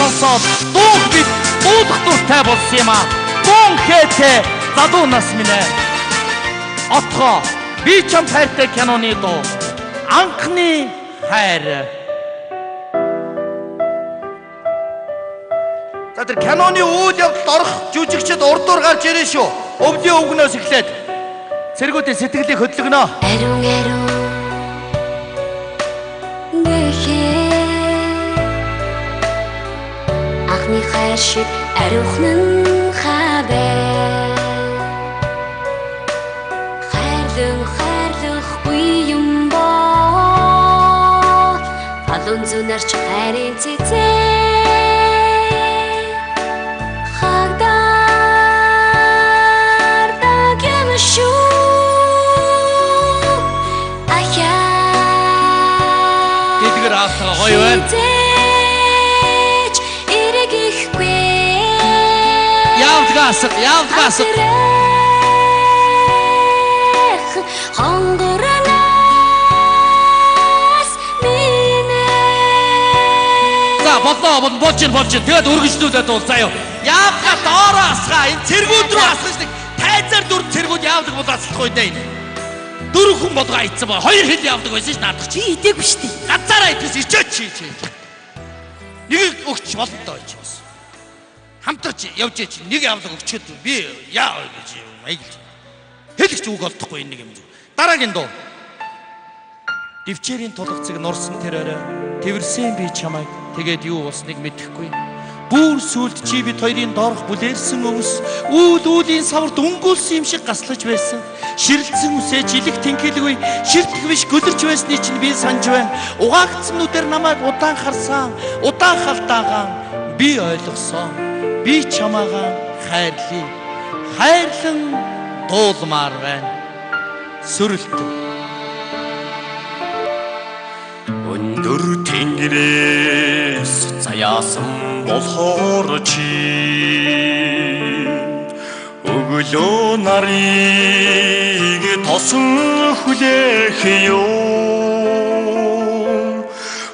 сонсоод дууг бид дуудах дуртай болсон юм аа. Бун хэтэ залуу нас минь ээ. Отгоо би чамд хайртай киноны дуу. Анхны хайр. За тэр киноны үйл явдалд орох жүжигчид урдуур гарч ирнэ шүү. Өвлийн өвгнөөс эхлээд цэргүүдийн сэтгэлийг хөдөлгөнө. Ариун ариун гэхээ анхны хайр шиг ариухнан хавэ хайрлан хайрлахгүй юм бол халуун зүнэрч хайрын цэцээ хагдардаг юм шүү. Ахаа Тэдгэр аасгаа гоё байна. Хизээч эргэхгүй. Яавдгаа асга, яавдгаа асга. Хонгоронаас минь ээ. За боллоо, болж ин болж ин. Тэгээд өргөжлүүлээд дуул заяа. Яавдгаа доороо асгаа. Энэ цэргүүд рүү асгаж нэг тайзаар дөрв цэргүүд яавдаг бол асахгүй дээ энэ. Дөрөв хүн болгоо айцсан ба хоёр хэл явдаг байсан ш наадах чи. Би идээгүй шүү дээ. Газаараа идэс ичээч чи чи. Нэг өгч болонтой байж бас. Хамтарч явж чи нэг явдаг өгчөөд би яа гэж маяглаж. Хэлэх ч үг олдохгүй энэ нэг юм зү. Дараагийн дуу. Дэвчээрийн тулгцыг нурсан тэр орой тэрсэн би чамайг тэгээд юу болсныг мэдэхгүй. Бүр сүлд чи бид хоёрын доорх бүлээрсэн өвс үйл үүлийн саварт өнгөлсөн юм шиг гаслаж байсан. Ширэлцэн үсээ жилэг тэнхэлгүй ширтэх биш гөлөрч байсны чинь би санаж байна. Угаагдсан нүдээр намайг удаан харсан, удаан халтаагаан би ойлгосон. Би чамаагаа хайрлаа. Хайрлан дуулмаар байна. Сүрэлт. Өндөр тэнгэрээс заяасан болохоор чи өглөө нарыг тосон хүлээх юм.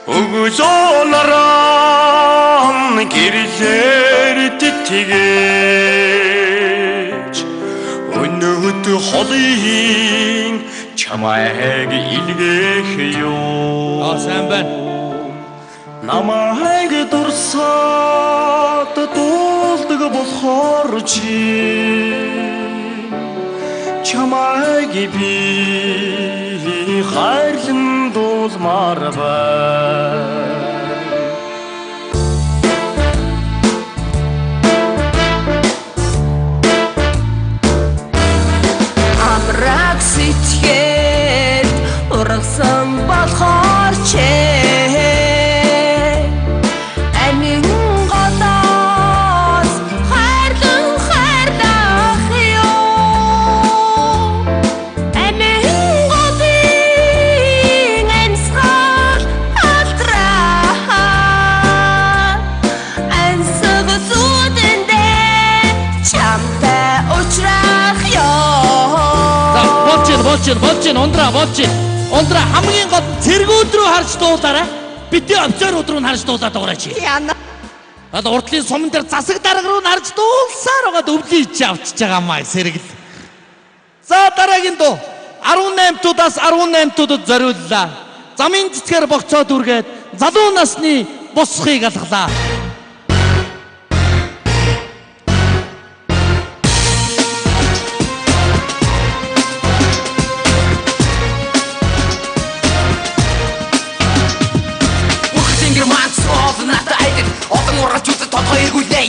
Өглөө наран гэрлээр тэтгэж өнөөд холын чамайг илгээх юм. Аа сайн байна. Намайг дурсаад дуулдаг болохоор чи чамайг би хайрлан дуулмаар байна. Амраг сэтгэл ургасан болохоор чи амин голоос хайрлан хайрлах юм. Амин голын амьсгал алдраа ансаг зүудэндээ чамтай уулзрах юм. За болж ин болж ин болж ин ундраа болж ин. Ундраа хамгийн гол нь цэргүүд рүү харж дуулаарай. Бидний офицерууд руу нь харж дуулаад байгаарай чи. Яна. Одоо урдлын суман дээр засаг дарга руу нь харж дуулсаар байгаад өвлийн чи авчиж байгаа маа сэргэл. За дараагийн дуу 18 тудаас 18 тудад зориуллаа. Замын цэцгээр богцоод үргээд залуу насны босхийг алгалаа. Бүрх тэнгэр маань олон надад айдад олон ургалчуудад тодгой эргүүлээ.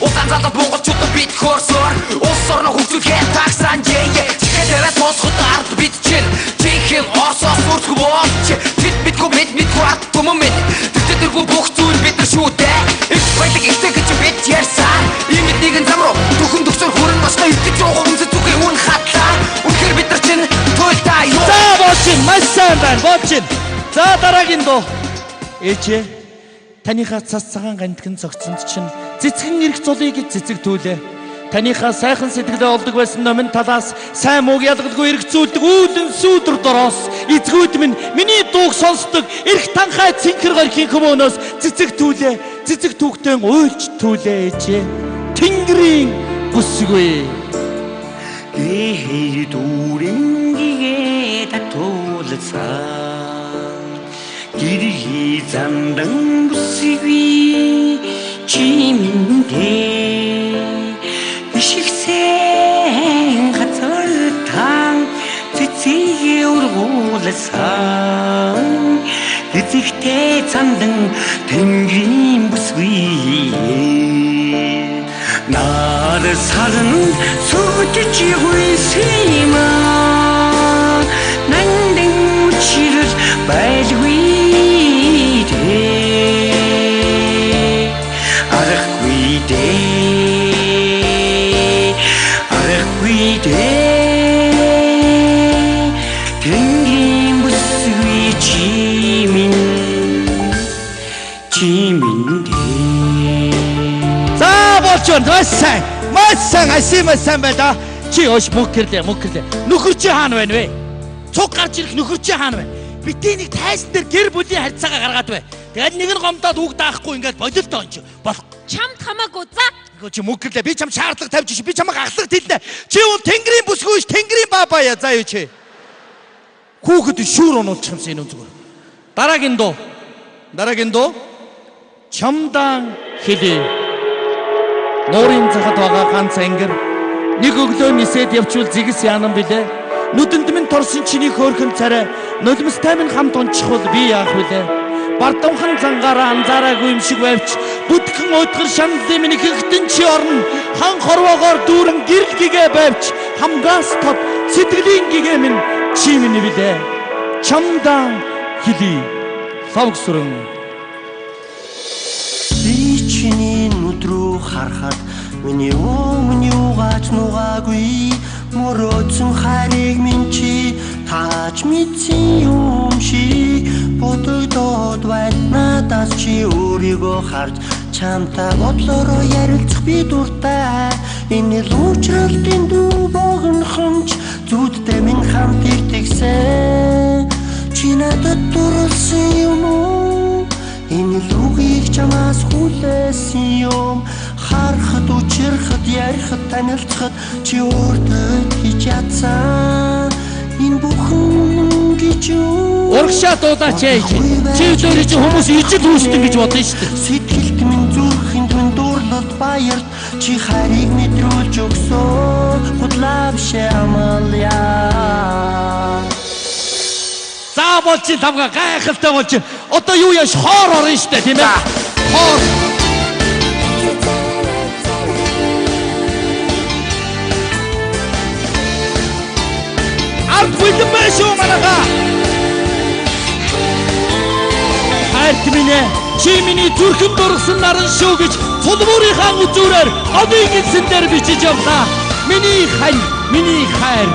Удаан залуу монголчууд бид хөөрсөр улс орноо хөгжүүлэхээ таксан yeah. Чихээ тавиад сонсоход ард бид чинь жинхэнэ Оросоос үрдэх болж тэд мэдгүй бид мэдгүй ард түмэн мэд тэр тэргүй бүх зүйл бид нар шүү дээ. Их баялаг ихтэй гэж бид ярьсан ийм бид нэгэн зам руу түүхэн төгсөр хүрэн босгоо итгэж явах хүмсэд зүгийн үн хатлаа. Үнэхээр бид нар чинь туйлдаа юу. За болж ин маш сайн байна болж ин. За дараагийн дуу. Ээжээ таныхаа цас цагаан гандган цогцонд чинь цэцгэн эрх зулыг гэж цэцэг түүлээ. Таныхаа сайхан сэтгэлээ олдог байсан номин талаас сайн мууг ялгалгүй эргцүүлдэг үүлэн сүүдэр дороос эзгүүд минь миний дууг сонсдог эрх танхай цэнхэр горхийн хүмүүнөөс цэцэг түлээ, цэцэг түүхтэн уйлж түлээ ээжээ. Тэнгэрийн бүсгүй. Гэхэр дүүрэнгээ татуулсан гэрхий зандан бүсгүй чи минь дээ бишгсэн газар таан цэцгийг ургуулсан эзэгтэй цандан тэнгэрийн бүсгүй нар сарн сүгдэж гүйсэн юм аа нандин учрал байлгүй дээ аргагүй дээ аргагүй дээ тэнгэрийн бүсгүй чи минь дээ. За болж байна. Маш сайн. Маш сайн. Аси маш сайн байлаа. Чи өөш мөкрлээ, мөкрлээ. Нөхөр чи хаана байна вэ? Цуг гарч ирэх нөхөр чи хаана вэ? Битгий нэг тайзан дээр гэр бүлийн харьцаагаа гаргаад бай. Тэгэл нэг нь гомдоод үг даахгүй ингээд болилтоо энэ чи. Болох. Чамд хамаагүй за. Үгүй чи мөкрлээ. Би чам шаардлага тавьж ши. Би чамайг ахлах хэлнэ. Чи бол тэнгэрийн бүсгүй ш, тэнгэрийн баабаа яа. За юу чи. Хүүхэд шүүр унуулчих юмсан энэ зүгээр. Дараагийн дуу. Дараагийн дуу. Чамдаан хэлээ. Нуурын захад байгаа ганц ангир нэг өглөө нисээд явчвал зэгс яанан билээ. Нүдэнд минь торсон чиний хөөрхөн царай нулимстай минь хамт унчихвал би яах вүлээ. Бардамхан зангаараа анзаараагүй юм шиг байвч бүтгэн уйдгар шаналлын минь ихэнхтэн чи орно. Хан хорвоогоор дүүрэн гэрэл гэгээ байвч хамгаас тод сэтгэлийн гэгээ минь чи минь билээ. Чамдаан хэлий. Лавг сүрэн. Би чиний нүд рүү харахад миний өмнө юугаач нугаагүй мөрөөдсөн хайрыг минь чи тааж мэдсэн юм шиг бодогдоод байна. Надаас чи өөрийгөө харж чамтай бодлороо ярилцах би дуртай. Энэ л уучлалтын дүү богинохонч зүудтэй минь хамт ирдэгсэн. Чи надад дурлсан юм уу? Энэ л үгийг чамаас хүлээсэн юм. Харахад, учрахад, ярихад, танилцахад чи өөртөө хийж чадсан. Энэ бүхэн гэж юу? Урагшаа дуулаач ээж. Чи өдөөрэй чи хүмүүс ижил үүсдэн гэж бодно шүү дээ. Сэтгэлд минь зүрхэнд минь дурлалт баярт чи хайрыг мэдрүүлж өгсөн. Худлаа биш амлая. За болж тамга гайхалтай болж. Одоо юу яаш хоор орно шүү дээ тийм ээ. Хоор. Ард бэлэн байна шүү манайхаа. Хайрт минь ээ, чи миний зүрхэн дургсан наран шүү гэж цулмуурынхаа үзүүрээр одын гинсэн дээр бичиж явлаа. Миний хань, миний хайр.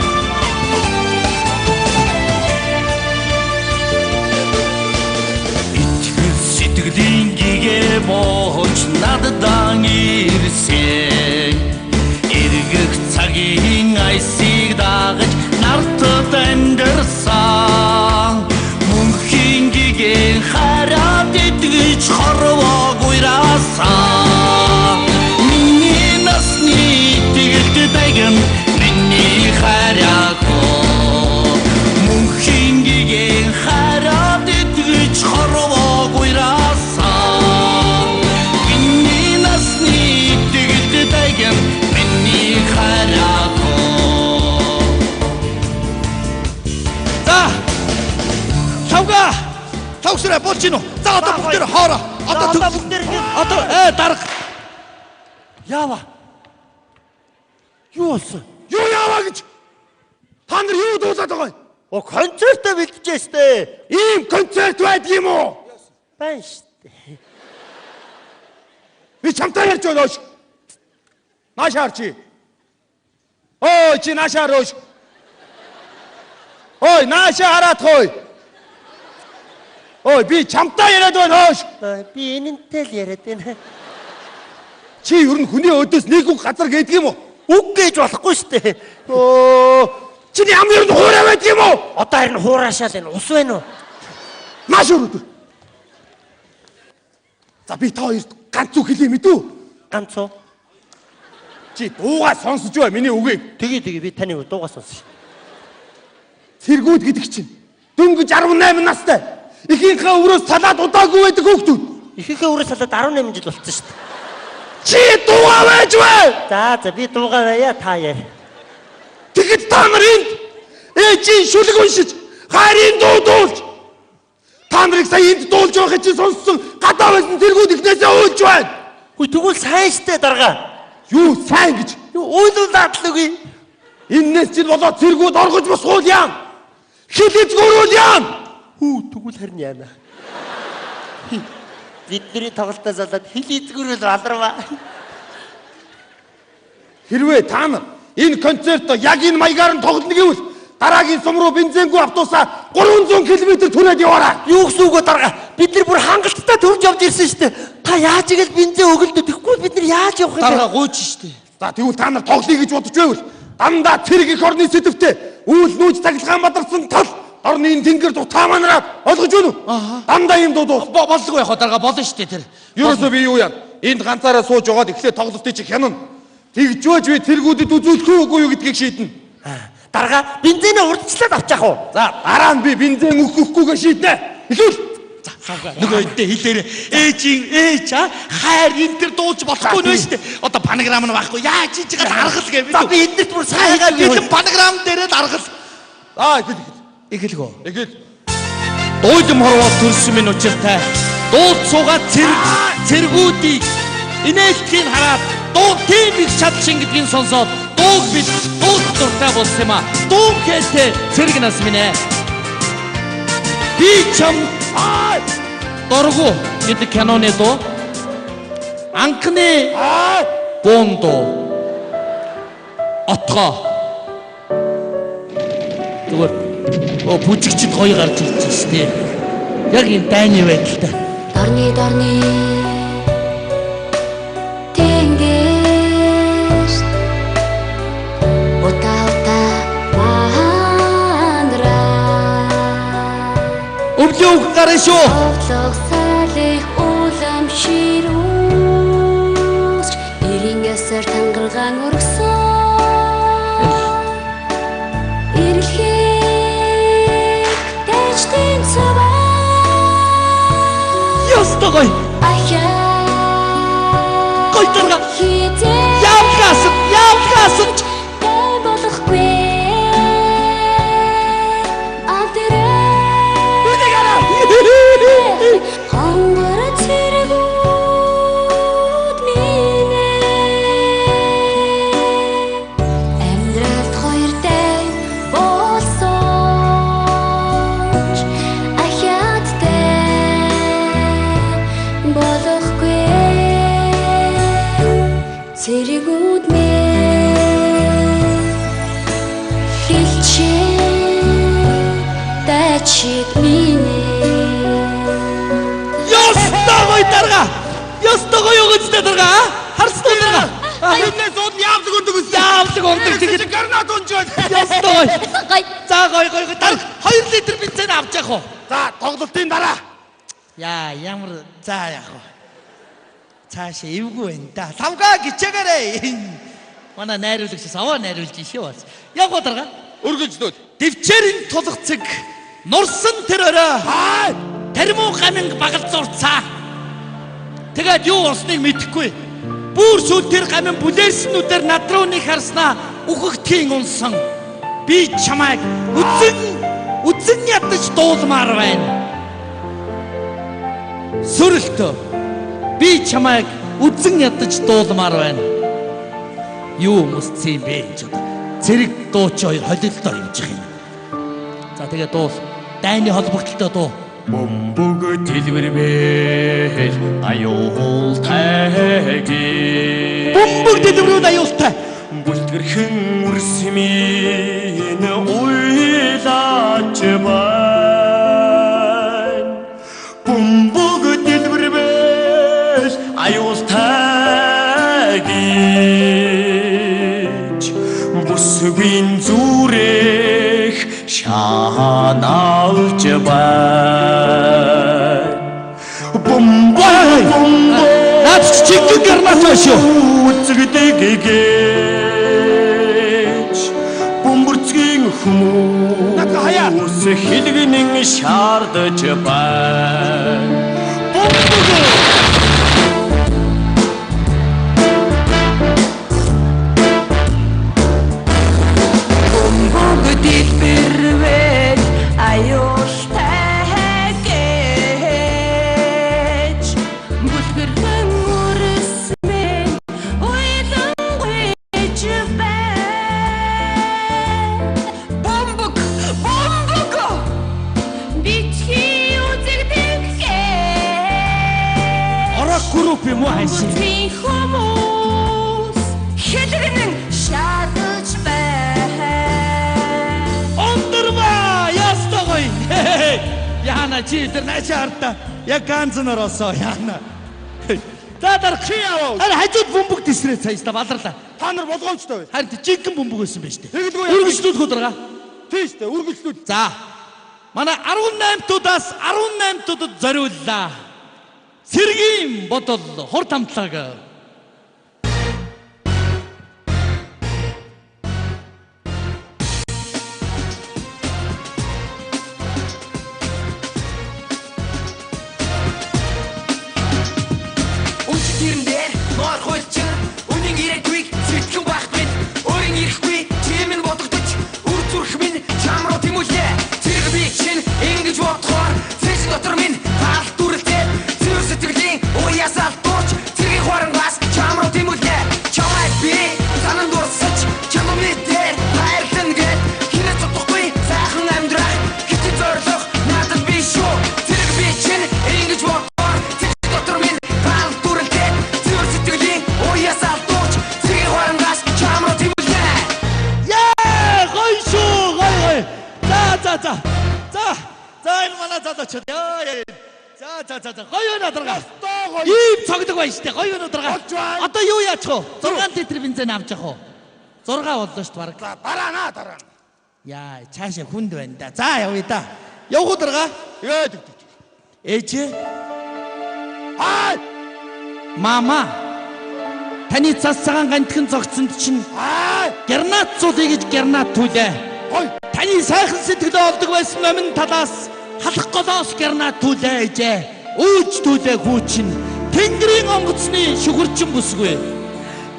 Итгэл сэтгэлийн гэгээ болж наддан ирсэн. Эргэх цагийн айсыг дагаж нартад амьдарсан. Мөнхийн гэгээ хараад итгэж хорвоог уйраасан. Миний насны итгэлт даган миний хайраагүй. Мөнхийн гэгээ хараад итгэж хорвоог уйраасан. Миний насны итгэлт даган миний хайраагүй. За. Тавга. Тавгсраа болж гинүү. За одоо бүгд хоороо. Одоо бүгд ингэ одоо дарга. Яава. Юу болсон? Юу яаваа гэж? Та нар юу дуулаад байгаа юм? О концертаа бэлтжээ штэ. Ийм концерт байдаг юм уу? Байна штэ. Би чамтай ярьж байна өөш. Нааш хар чи. Ой чи нааш хар өөш. Ой нааш хараад хой. Ой би чамтай яриад байна өөш. Би энэнтэй л яриад байна. Чи ер нь хүний өдөөс нэг үг газар гэдэг юм уу? Үг гэж болохгүй шүү дээ. Өө чиний ам ер нь хуурай байдаг юм уу? Одоо харин хуурашаал энэ ус байна уу? Маш өрөөдөр. За би та хоёрт ганц үг хэлье мэдүү? Ганц уу? Чи дуугаа сонсож бай миний үгийг. Тэгээ тэгээ би таны дуугаа сонсож. Цэргүүд гэдэг чинь дөнгөж 18 настай. Эхийнхээ өврөөс салаад удаагүй байдаг хүүхдүүд. Эхийнхээ өврөөс салаад 18 жил болчихсон шүү дээ. Чи дуугаа байж бай. За за би дуугаа байя та яар. Тэгэхэд та нар энд ээжийн шүлэг уншиж хайрын дуу дуулж та нарыг сая энд дуулж байхыг чи сонссон гадаа байсан цэргүүд эхнээсээ уйлж байна. Хүй тэгвэл сайн штэ дарга. Юу сайн гэж? Юу уйлуулаад л үгүй. Эннээс чинь болоод цэргүүд оргож босгуул яан. Хил эзгүүрүүл яан. Хүү тэгвэл харин яана. Бидний тоглолтоос болоод хил эзгүүрүүл аларваа. Хэрвээ та нар энэ концерт яг энэ маягаар нь тоглоно гэвэл дараагийн сум руу бензингүй автобусаа 300 км түрээд яваарай. Юу гэсэн үг вэ дарга? Бид нар бүр хангалттай төрж явж ирсэн шүү дээ. Та яаж игээл бензин өгөлдөө тэгэхгүй бид нар яаж явах юм бэ? Дарга гуйж шүү дээ. За тэгвэл та нар тоглоё гэж бодож байвал дандаа цэрэг их орны сэдвтэй үйл нүүж цахилгаан бадарсан тал орны тэнгэр дутаа манараад ойлгож байна уу? Дандаа юм дуу дуу. Боллого яах вэ дарга болно шүү дээ тэр. Ерөөсөө би юу яа? Энд ганцаараа сууж байгаад эхлээд тоглолтыг чи хянана. Тэгж би цэргүүдэд үзүүлэх үгүй юу гэдгийг шийднэ. Дарга бензинээ урдчлаад авчих уу? За дараа нь би бензин өгөх өгөхгүйгээ шийднэ. Эхлүүл. За нөгөө өдөө хэлээрээ ээжийн ээж хайр энэ төр дуулж болохгүй нэ шүү дээ. Одоо панограм нь байхгүй. Яаж хийж байгаа аргал гэ би. За би эндэрт бүр сайн бэлэн панограм дээрээ л аргал. За эхэл эхэл. Эхэлгөө. Эхэл. Дуулам хорвоо төрсөн минь учиртай. Дууд суугаад цэргүүдийг инээлтгийг хараад дуу тийм их чадчин гэдгийг сонсоод дууг бид дууд дуртай болсон юм а. Дуун хээтэй цэрэг нас минь ээ. Би чам дургу гэдэг киноны дуу. Анхны бун дуу. Отгоо. Зүгээр бүжигчд гоё гарч ирж шүү дээ. Яг энэ дайны байдалтай. Дорны дорны тэнгэрт удаа удаа маандраа Өвлөө үг гарна шүү. Овлог салих улам ширүүч Ирингээс тангаргаан өргсөн Ирлхийг дэжтэн цаваа Ёстой гоё. Ахаа Гоё дарга. Явлаас явлаас болохгүй Адэрэ Хонгор цэргүүд минь Амьдралд хоёр дай болсон ч ахиадтай болохгүй Цэргүүд минь хилчээ дайчид минь Ёстой гоё дарга. Ёстой гоё өгөөжтэй дарга. Харсан уу дарга? Энэс уд яавлаг өндөг үс. Яавлаг өндөг тэгэхэд гранат унж байна. Ёстой гоё. Гоё. За гоё гоё гоё. Дарга 2 литр бензин авч явах уу? За тоглолтын дараа. Яа ямар за яах вэ? Цаашаа эвгүй байна да. Лавга гिचээгээрэй. Манай найруулагч саваа найруулж ишээ бас. Яг уу дарга. Өргөжлөл. Дэвчээрийн тулах цэг нурсан тэр өрөө. Таримуу гаминг багалзуурцаа. Тэгээд юу болсныг мэдэхгүй. Бүр сүүл тэр гамин бүлээрснүүдээр над руу нэг харснаа үхэгдхийн унсан. Би чамайг үзэн ядаж дуулмаар байна. Сөрөлтөө. Би чамайг үзэн ядаж дуулмаар байна. Юу хүмүүсцэн юм бэ энэ ч. Цэрэг дууч хоёр холилдоор явж байгаа юм. За тэгээ дуул. Дайны холбогдлолтой дуу. Бөмбөг дэлбэрмэл аюултай гээ. Бөмбөг дэлбэрүүл аюултай. Бүлтгэрхэн үрсмийн уйлаач байна. Бөмбөг дэлбэрмэл аюултай Жинхэнэ гранат байна шүү. Үзэгдэг гэж бөмбөрцгийн хүмүүс хэлгэнэн шаардаж байна. Бөмбөг. Бөмбөг дэлбэрвэл аюултай гэж бүлгэрхэн үрсмэн уйлангуйж байна. Бөмбөг, бөмбөг битгий үзэгдэг гэж. Орок групп юм уу хайшин? Бөмбөгийн хүмүүс хэлгэнэн шаардаж байна. Ондорма ястай гоё. Яна чи тэр наашаа хартаа. Яг ганцнаар осоо яна. За дарах. Чи яваа. Харин хажууд бөмбөг тисрээ цаашдаа баларлаа. Та нар болгоомжтой бай. Харин жинхэнэ бөмбөг байсан байж тээ. Тэгэлгүй. Үргэлжлүүлэх үү дарга? Тийм шүү дээ. Үргэлжлүүл. За. Манай 18 тудаас 18 тудад зориуллаа. Сэргийн бодол хурд хамтлаг. Үнч тэрэн дээр ноор хуйлчин үнэн ирээдүйг сэтгэн байх минь өөрийн ирэхгүй чи минь бодогдож үр зүрх минь чам руу тэмүүлээ. Зэрэг би чинь ингэж бодохоор цэжин дотор минь хаалт дүрэлтээ цэвэр сэтгэлийн уяас алдууч цэргийн хуарангаас чам руу тэмүүлээ. Чамайг би санан дурсаж чам мэдээ хайрлан гэд хэрэг цутахгүй сайхан амьдрах хичээл зориулах надад биш шүү. Зэрэг би чинь ингэж бодохоор цэжин дотор минь хаалт дүрэлтээ цэвэр сэтгэлийн уяас алдууч цэргийн хуарангаас чам руу тэмүүлээ. Яа, гоё шүү, гоё гоё. За за за. За. За энэ манай залуучууд. Яа яа. За за за за. Гоё байна дарга. Гоё. Ийм цогдог байна штэ. Гоё байна дарга. Болж байна. Одоо юу яачих вэ? 6 литр бензин авч явах уу? 6 боллоо штэ баг. За дараа наа дараа. Яа, цаашаа хүнд байна да. За явъя да. Явах уу дарга? Тэгээд. Ээжээ, Хай! мама. Таны цас цагаан гантхэн зогцсонд чинь Хай! гранат зулъя гэж гранат түлээ. Гоё. Таны сайхан сэтгэлээ олдог байсан номин талаас халах голоос гранат түлээ ээжээ. Өөж түлээ хүү чинь Тэнгэрийн онгоцны шүхэрчин бүсгүй.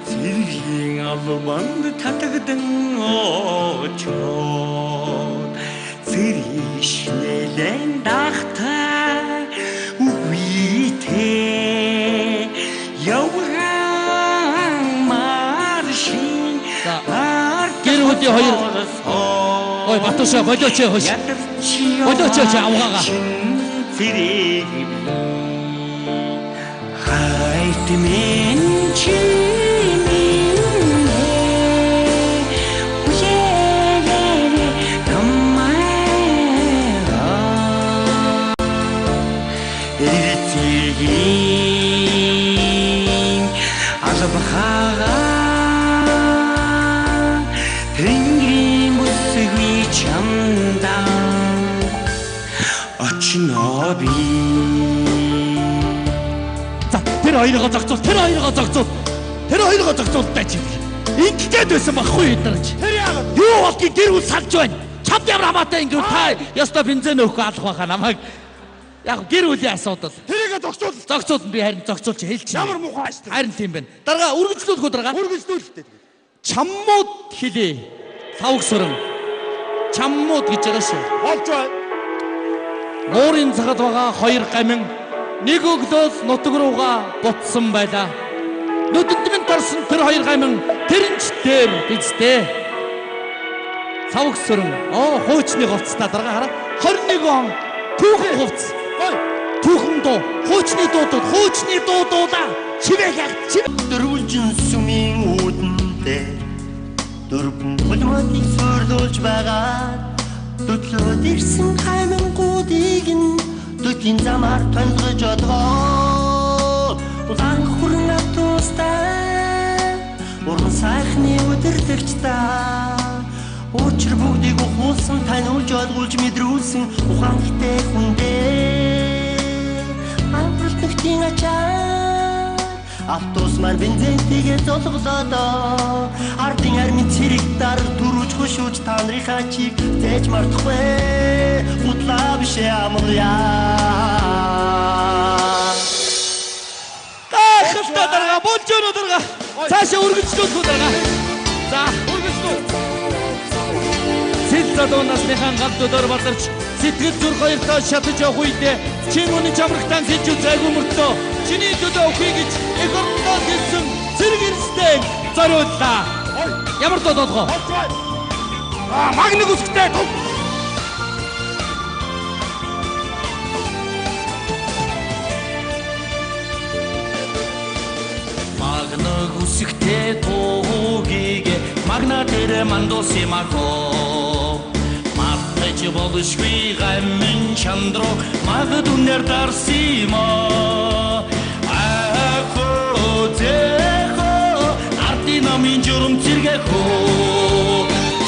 Цэргийн албанд татагдан очоод цэрэг шинэлэн дахта үгүйтэй явган маршин За, гэр бүлийн хоёр. Ой, Батуушаа болооч хөөш. Болооч чи авгаага. Цэрэг хайт минь чи минь хүлээлээ тамайга эрцгийн албахага тэнгэрийн бүсгүй чамдаа очно би. За, тэр хоёроо зогцуул, тэр хоёроо зогцуул. Тэр хоёроо зогцуул даа чи. Ингэх гээд байсан байхгүй эдгээр чи. Тэр яагаад? Юу болдгийг гэр бүл салж байна. Чамд ямар хамаатай ингэв та ёстой бензин өгөхгүй алах байхаа намайг. Яг гэр бүлийн асуудал. Тэрийгэ зогсуул. Зогцуул би харин зогцуулч хэлчих. Ямар муухай ааш тэр. Харин тийм байна. Дарга үргэлжлүүлэх үү дарга? Үргэлжлүүлэлтэй. Чаммууд хэлээ. Лавг сүрэн. Чаммууд гэж байгаа шүү. Болж байна. Нуурын цагад байгаа хоёр гамин нэг өглөөл нутаг руугаа бутсан байлаа. Нүдэнд минь торсон тэр хоёр гамин тэр нь ч дээр биздээ. Цавг сүрэн. Оо хуучны хувцастай дарга хараа. 21 он түүхэн хувцас. Гоё. Түүхэн дуу. Хуучны дуу дуу. Хуучны дуу дуулаа. Чивээх яг чивэ. Дөрвөлжин сүмийн үүдэндээ дөрвөн хулматыг суйрлуулж байгаа Төтлөөд ирсэн хаймангуудыг нь төтийн замаар тоньгож одгоо. Улаан хүрэн автобустай уран сайхны өдөрлөгч та Учир бүгдийг ухуулсан таниулж ойлгуулж мэдрүүлсэн ухаанхтай хүндээ. Аврал нөхдийн ачаар Автобус маань бензинтэйгээ золголоо. Ардын армийн цэрэг дарга төрүүж хөшүүж та нарынхаа чиг зээж мартахгүй. Худлаа биш амлая. Гайхалтай дарга, болж өнөө дарга. Цаашаа үргэлжлүүлэх үү дарга. За, үргэлжлүүл. Сэл залуу насныхаа гал дөдөр баларч сэтгэл зүрх хоёртоо шатаж явах үедээ чин үнэн чамрагтан хэлж үзээгүй мөртлөө чиний төлөө өхий гэж эх орондоо хэлсэн зэрэг эрсдэн зориуллаа. Ямар дуу дуулах вэ? Аа, магнаг үсгтэй туг. Магнаг үсгтэй туугийг магна дээр мандус юмахо. Мартаж болшгүй гамин чандруу магад үнээр дарсан юм аа. Ахо зэхо ардын намын журам зэргэхо.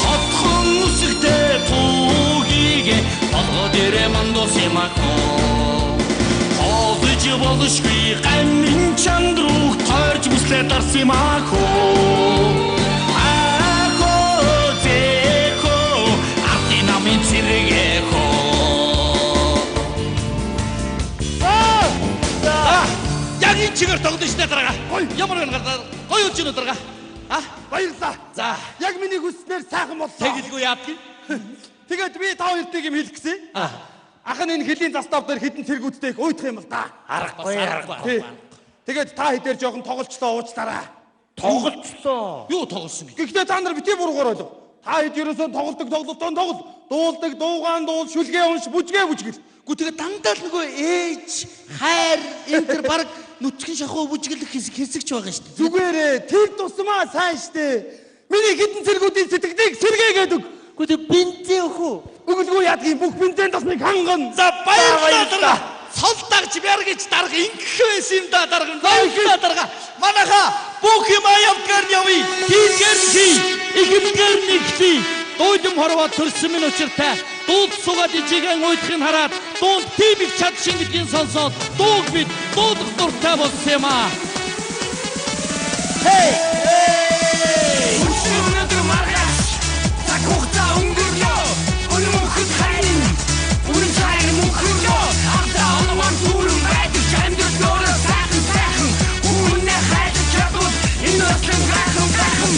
Хотхон үсгтэй туугийг толгой дээр мандус юмахо. Олж болшгүй гамин чандруу тойрч бүслээ дарсан юм ахо. Яг энэ чигээр тоглоно шнэ дарга. Ямар байна гараа. Гоё үл чинь дарга. А? Баярлалаа. За. Яг миний хүссэнээр сайхан боллоо. Тэгэлгүй яадаг юм. Тэгээд би та хоёртыг юм хэлэх гэсэн. А. Ах нь энэ хөлийн застав дээр хідэн цэргүүдтэй их уйдах юм л да. Аргагүй аргагүй. Тэгээд та хэдээр жоохон тоглолцлоо уучлаарай. Тоглолцлоо. Юу тоглосон бэ? Гэхдээ та нар бити буруугаар ойлго. Та хэд ерөөсөө тоглодог тоглолтоо тоглол, дуулдаг дуугаан дуул, шүлгээ унш, бүжгээ бүжгэл. Гү тэгээ дандаа л нөгөө ээж, хайр энэ төр баг нүцгэн шахуу бүжгэлэх хэсэг ч байгаа шүү дээ. Зүгээрээ тэр тусмаа сайн штэ. Миний хідэн цэргүүдийн сэтгэлийг сэргээгээд өг. Гү тэг бензин өхөө. Өглгүй яадгийн бүх бензин тосныг хангана. За баярлалаа дарга. Цол дагж бяр гэж дарга ингэх байсан юм да дарга. Баярлалаа дарга. Манайха бүх юм аявдгаар нь явъя. Хийгээр нь хий. Эхлэгээр нь эхлэе. Дуулам хорвоо төрсөн минь учиртай. Дууд суугаад ижигэн уйдахыг хараад дуунд тийм их чадшин гэдгийг сонсоод дууг бид дуудах дуртай болсон юм аа. Хей! Өнөөдөр маргааш цаг хугацаа өнгөрлөө. Үнэн мөнхөд хайрын үнэн цайрын мөнхөрлөө. Алдаа оноо дүүрэн байдаг ч амьдрал өөрөө сайхан сайхан. Үнэнээ хайж чадвал энэ өслөн гайхан гайхан.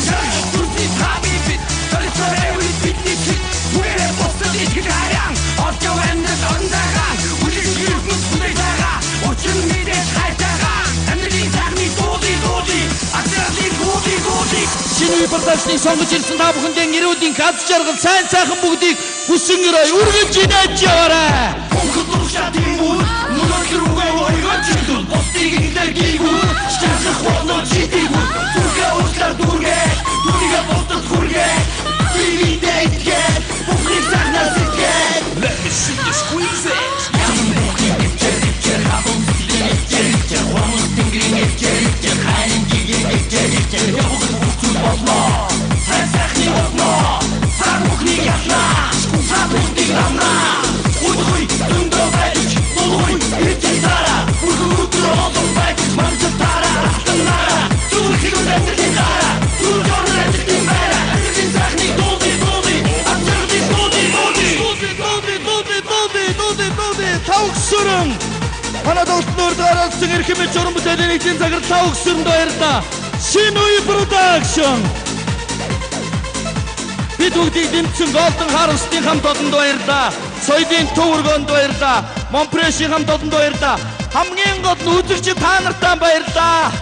Зүрхний таби бид солилцоорой бидний чиг. Түгээрээ бусдад итгэл хайран олж яв амьдрал орон зайгаа. Үлэн ертөнц хүлээж байгаа. Учир нь мэдээж хайртайгаа. Амьдралын сайхны дууди дууди. Ажирлын гууди гууди. Шинэ үе продакшныг сонгож ирсэн та бүхэндээ эрүүлийн аз жаргал сайн сайхан бүгдийг хүсэн өрөө үргэлж инээж яваарай. Мөнхөд урагшаа тэмүүр нүрэл рүүгээ өөрийгөө чиглүүл. Бусдыг иглэр гийгүүр шаардах болоо чидийгүүр. Зүрхээ уучлаар дүүргээ түүнийгээ бусдад хүргээ. Биедээ итгээд бүхнийг сайхнаас итгээд. Let me see you squeeze it. Янз бүрийн хэмжээ хэмжээ хаван хэмжээ хэмжээ хурмын тэнгэрийн хэмжээ хэмжээ хайрын гигийн хэмжээ хэмжээ явах бүх зүйл болно. Сайн сайхны болно. Сар бүхнийг ялнаа. Сар бүхнийг намнаа. Удгүй зөндөө байж дулгүй хэмжээ дараа. Бүрхэн өдөр олон байж манжтаараа алтанаараа. Зүрхийг амьдралын дараа. Зүрх орон амьдралын байраа. Амьдралын сайхны дууди дууди. Ажирлын дууди дууди. Дууди дууди дууди дууди дууди дууди тавгсөрөн. Манай тоглолтын урд оролцсон эрхэм мэд журам бүтээлийн нэгдлийн загвар тавгсөрөнд баярлалаа. Шинэ үе продакшн. Бид бүгдийг дэмжсэн Golden Harvest-ийн хамт олонд баярлалаа. Соёлын төв өргөөнд баярлалаа. Монпрешийн хамт олонд баярлалаа. Хамгийн гол нь үзэгч та нартай баярлалаа.